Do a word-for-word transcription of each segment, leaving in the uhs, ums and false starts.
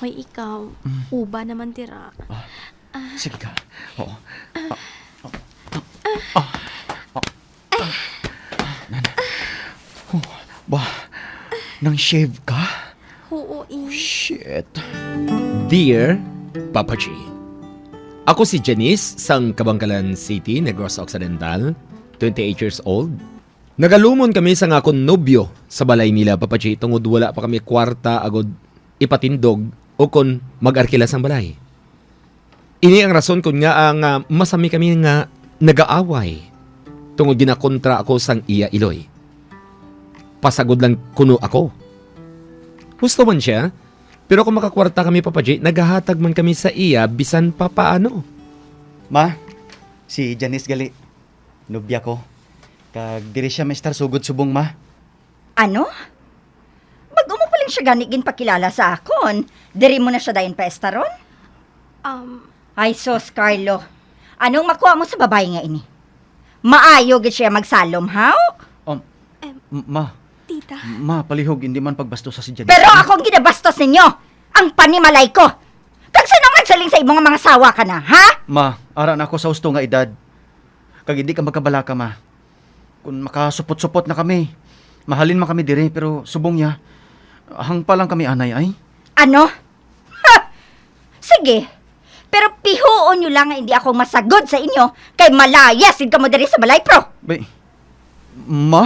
May ikaw, Mm. uba naman dira. Ah, Ah. sige ka. Oo. Ah, ah, ah, ah, ah, nan. Oh, ba, nang shave ka? Oo, eh. Shit. Dear Papa G, ako si Janice sang Kabangkalan City, Negros Occidental, twenty-eight years old. Nagalumon kami sang akon nobyo sa balay nila, Papa G, tungod wala pa kami kwarta agod ipatindog o kon mag-arkila sang balay. Ini ang rason kon ngaa nga masami kami nga nagaaway, tungod ginakontra ako sang iya iloy. Pasagod lang kuno ako. Husto man sia, pero kung makakwarta kami, Papa G, nagahatag man kami sa iya bisan pa paano. Ma, si Janice gali. Nobya ko. Kag diri sia maestar sugod subong, ma. Ano? Bag-o mo pa lang sia gani ginpakilala sa akon. Diri mo na sia dayon paestaron? Um, Ay, sus, Carlo. Anong makuha mo sa babayi nga ini? Maayo gid siya magsalom, haw? Um, Em, m-, ma. Tita. Ma, palihog, hindi man pagbasto sa si Janice. Pero ako ang ginabastos ninyo, ang panimalay ko. Kag sino ang nagsiling sa imo nga mangasawa ka na, ha? Ma, ara na ako sa husto nga edad. Kag hindi ka magkabalaka, ma. Kung makasupot-supot na kami, mahalin man kami diri, pero subong niya, hangpa lang kami anay, ay. Ano? Ha! Sige, pero pihuon nyo lang nga hindi ako masagod sa inyo, kay malayas gid kamo diri sa balay, pro. Bay, ma?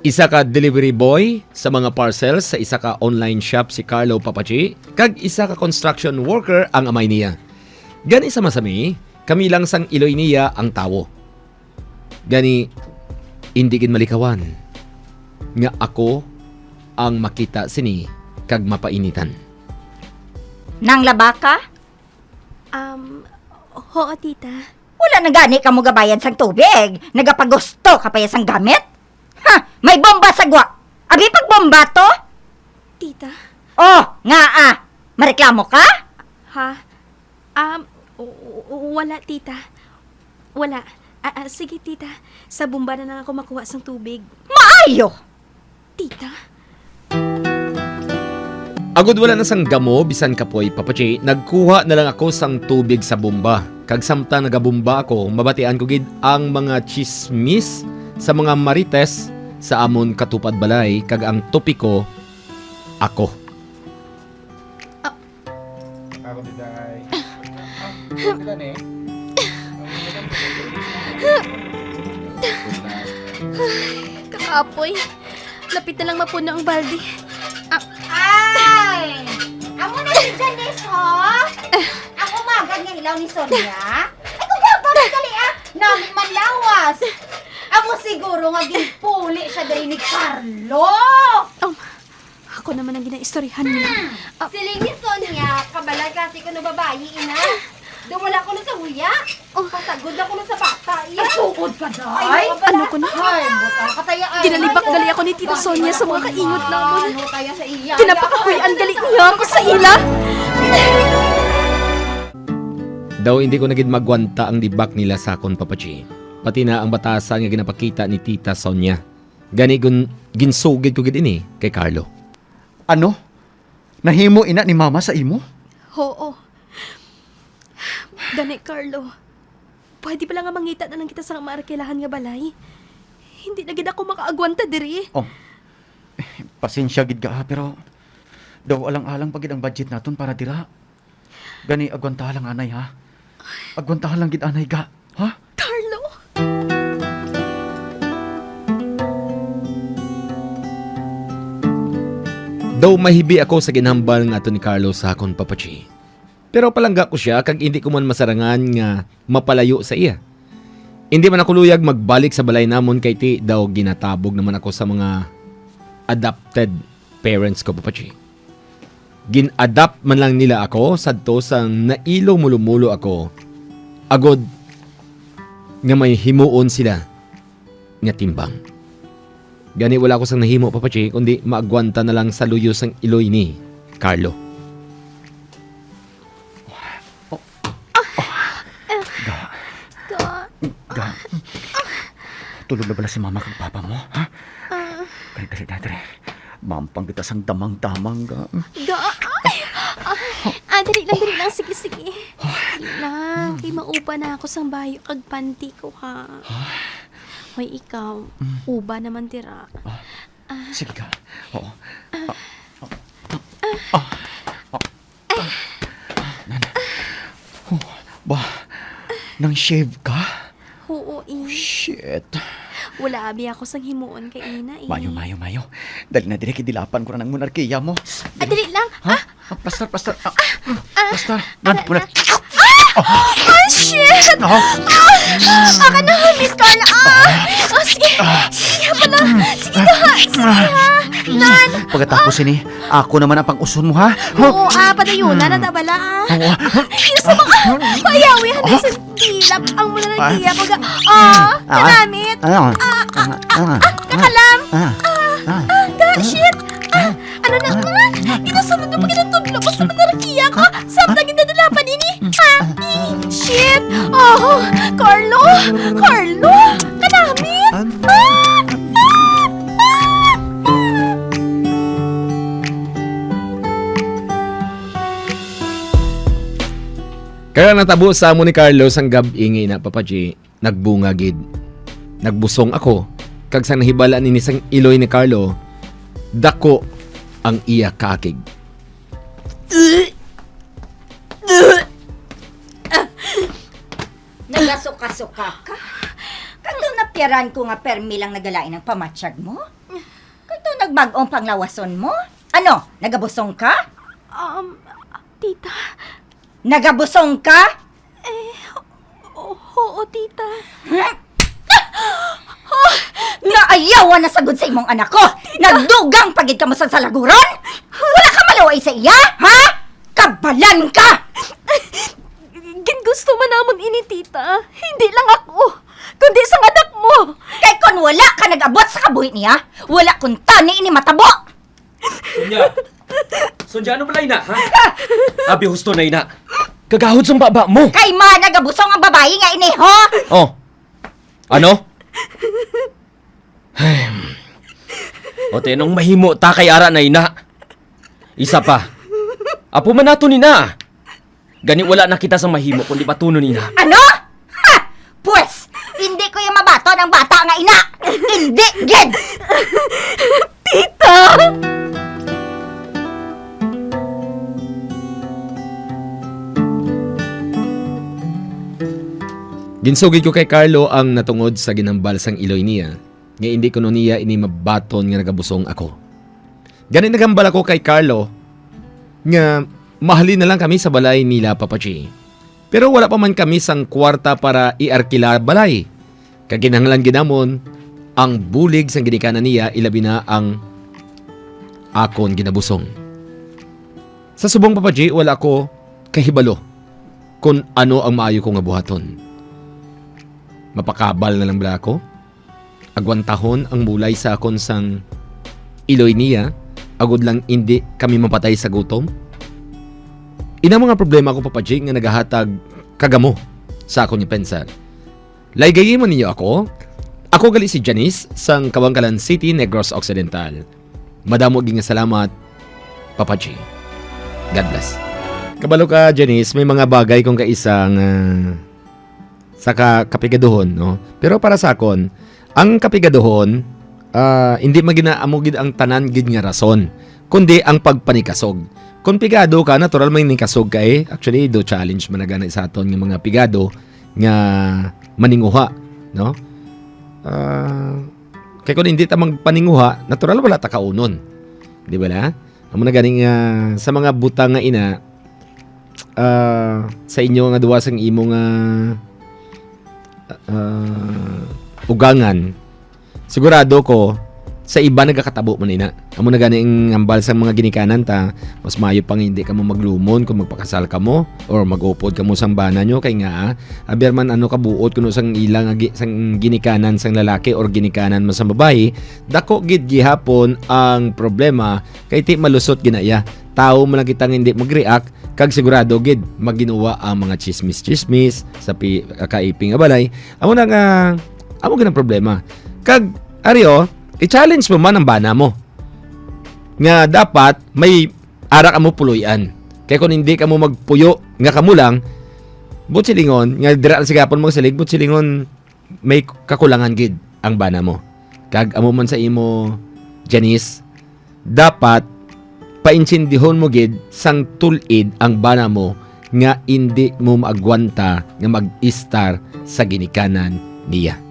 Isa ka delivery boy sa mga parcels sa isa ka online shop si Carlo, Papa G, kag isa ka construction worker ang amay niya. Gani sa masami, kami lang sang iloy niya ang tawo. Gani, hindi gid malikawan nga ako ang makita sini kag mapainitan. Nanglaba ka? Um, oo, tita. Wala na gani ka mogabayad sang tubig. Nagapagusto ka pa ya sang gamit? Ha! May bomba sa gwa! Abi pagbomba to? Tita? Oh, ngaa? Mareklamo ka? Ha? Um, w-, w-, wala, tita. Wala. Ah, ah, sige, tita. Sa bomba na lang ako makuha sang tubig. Maayo! Tita? Agod wala na sang gamo, bisan kapoy, Papa G, nagkuha na lang ako sang tubig sa bomba. Kag samtang nagabomba ako, mabatian ko gid ang mga chismis sa mga marites sa amon katupad balay, kag ang topiko, ako. Ah. Ako, Diday. Ah, sila ni. Kakapoy. Lapit na lang mapuno ang balde. Ah. Ay! Amo na si Janice, ho? Ang umagad nga ilaw ni Sonia? Ay, kung gabang, dali, ah! Nami man lawas! Amo siguro nga ginpuli siya diri ni Carlo! Um, ako naman ang ginaistoryahan niya. Hmm. Ah. Siling ni Sonia, kabalo kasi kuno babayi ina. Do wala kuno sa huya. Oh. Pasagod na kuno sa bata, iya. Ay, suod ka, day. Ay, ano kuno? Ay, buta ka, taya, ay. Ginalibak gali ako ni Tita Sonia sa mga kaingot namon. Ano, taya sa iya? Ginapakahuy-an gali niya ako sa ila. Daw hindi ko na gid magwanta ang libak nila sa akon, Papa G. Pati na ang batasan nga ginapakita ni Tita Sonia. Gani gun-, ginsugid ko gid ini kay Carlo. Ano? Nahimo ina ni Mama sa imo? Oo. Gani, Carlo, pwede bala nga mangita na lang kita sa maarkilahan nga balay? Hindi na gid ako makaagwanta diri. Oh, pasensya gid ka, ha, pero daw alang-alang pa gid ang budget naton para dira. Gani, agwantaha lang, anay, ha? Agwantaha lang gid, anay, ga, ha? Carlo! Daw mahibi ako sa ginhambal nga ato ni Carlo sa akon, Papa G. Pero palangga ko sia kag indi ko man masarangan nga mapalayo sa iya. Indi man ako luyag magbalik sa balay namon kay ti daw ginatabog naman ako sa mga adopted parents ko, Papa G. Gin-adopt man lang nila ako sadto sang nailo mulo-mulo ako, agod nga may himuon sila nga timbang. Gani wala ko sang nahimo, Papa G, kundi maagwanta na lang sa luyo sang iloy ni Carlo. Oh. Oh. Ga. Ga. Ga. Tulog na bala si Mama kag Papa mo, ha? Ah. Dali, dali, dali, dali. Mampang kita sang damang-damang ga. Ga, ay! Ah, ah, dali lang, dali lang. Sige, sige. Dali lang, kay mauba na ako sang bayo kag panty ko, ha. Hoy, ikaw, Mm. uba naman dira. Ah, Ah. sige ka. Oo. Ah. Ah. Ah. Ah. Nan-, oh, ba, nang-shave ka? Oo, eh. Shit. Wala abi ako sang himuon kay ina, eh. Mayo, mayo, mayo. Dali na diri, kay dilapan ko na ang monarkiya mo. Ah, dali lang. Ha? Ah, Ah, plaster, plaster. Ah, ah, ah, plaster. Nan, ah, wala. Ah! Ah, shit! Ah! Ah! Aka na, Miss Carla. Ah! Ah, sige. Sige pala. Sige na. Sige, ha. Nan. Pagkatapos ini, ako naman ang pang-uson mo, ha? Oo, ah, padayon na, Mm. natabala, ah. Oo. Yes, mga, payawi, ha, Ah. sa dilap ang muna ng Ah. tiya ko, ga-, ah, Ah. kanamit. Ah. Ah, ah, Ah. ah, Ah. kakalam. Ah. Ah. Ah, ga, Ah. shit. Ah, Ah. ano na, Ah. ah, ginasunod mo pa ginatudlo ko sa monarkiya ko. Ah. Samtang ginadalapan ini. Ah, Ah. eh, shit. Oh, Carlo, Carlo, kanamit. Ah. Ah, ah, ah, ah. Kaya natabo sa amo ni Carlo sang gab-i nga ina, Papa G, nagbunga gid. Nagbusong ako, kag sang nahibal-an ini sang iloy ni Carlo, dako ang iya kaakig. Nagasuka-suka ka? Kag daw napiyaran ko nga permi lang nagalain ang pamatyag mo? Kag daw nagbag-ong panglawason mo? Ano, nagabusong ka? Um, tita. Nagabusong ka? Eh, o-, oo, tita. Naayawan na sagod sa imong anak ko. Tita. Nagdugang pa gid kamo sa salaguron? Wala ka maluoy sa iya, ha? Kabalan ka! Gingusto man namon ini, tita. Hindi lang ako, kundi sang anak mo. Kay kon wala ka nag-abot sa kabuhi niya, wala kuntani ini matabo. Sonia! Sonia, ano bala ina, ha? Abi husto na ina. Kagahod sang baba mo. Kay ma nagabusong ang babayi nga ini, ho? Oh. Ano? Ay. O, te, anong mahimo ta kay ara na ina? Isa pa. Apo man nato ni na. Gani wala na kita sa mahimo kundi batunon ina. Ano? Ha! Pwes, hindi ko yung mabaton ang bata nga ina. Hindi gid. Tita! Ginsugid ko kay Carlo ang natungod sa ginhambal sang iloy niya, nga indi kuno niya ini mabaton nga nagabusong ako. Gani naghambal ako kay Carlo nga mahalin na lang kami sa balay nila, Papa G. Pero wala pa man kami sang kwarta para i-arkila balay. Kag kinahanglan gid namon ang bulig sang ginikanan niya, ilabi na ang akon ginabusong. Sa subong, Papa G, wala ko kahibalo kon ano ang maayo ko nga buhaton. Mapakabal na lang bala ako? Agwantahon ang mulay sa akon sang iloy niya, agod lang indi kami mapatay sa gutom? Ina mga problema ko, Papa G, nga nagahatag kagamo sa akon nga pensar. Laygayi man ninyo ako. Ako gali si Janice sang Kawankalan City, Negros Occidental. Madamo gid nga salamat, Papa G. God bless. Kabalo ka, Janice, may mga bagay kung kaisa nga sa ka-, kapigaduhon, no? Pero para sa akon, ang kapigaduhon, ah, hindi maginaamo gid ang tanan gid nga rason, kundi ang pagpanikasog. Kung pigado ka, natural may nikasog ka eh. Actually, do challenge man na gani sa aton nga mga pigado nga maninguha, no? Ah, kay kung hindi ta magpaninguha, natural wala ta kaunon. Di ba na? Amo na ganing, ah, sa mga butang nga ina, ah, sa inyo nga duwa sang imo nga, ah, ugangan, sigurado ko sa iba nagakatabo man ina. Amo na gani ang hambal sang mga ginikanan ta, mas maayo pa nga hindi kamo maglumon kung magpakasal kamo or mag-upod kamo sang bana nyo kay nga, ah, aber man ano kabuot kuno sang ila nga gi-, sang ginikanan sang lalaki or ginikanan man sang babayi, dako gid gihapon ang problema kay ti malusot ginaya. Tawo man lang kita nga hindi mag-react, kag sigurado gid maginuwa ang mga chismis-chismis sa pi-, kaiping nga balay. Amo na nga, amo gid ang problema. Kag, ari, oh, i-challenge mo man ang bana mo. nga dapat may ara kamo puloy-an. Kay kung hindi kamo magpuyo nga kamo lang, buot silingon, nga dira na sa gihapon magsiling, buot silingon may kakulangan gid ang bana mo. Kag amo man sa imo, Janice, dapat paintindihon mo gid sang tul-id ang bana mo nga indi mo maagwanta nga mag-istar sa ginikanan niya.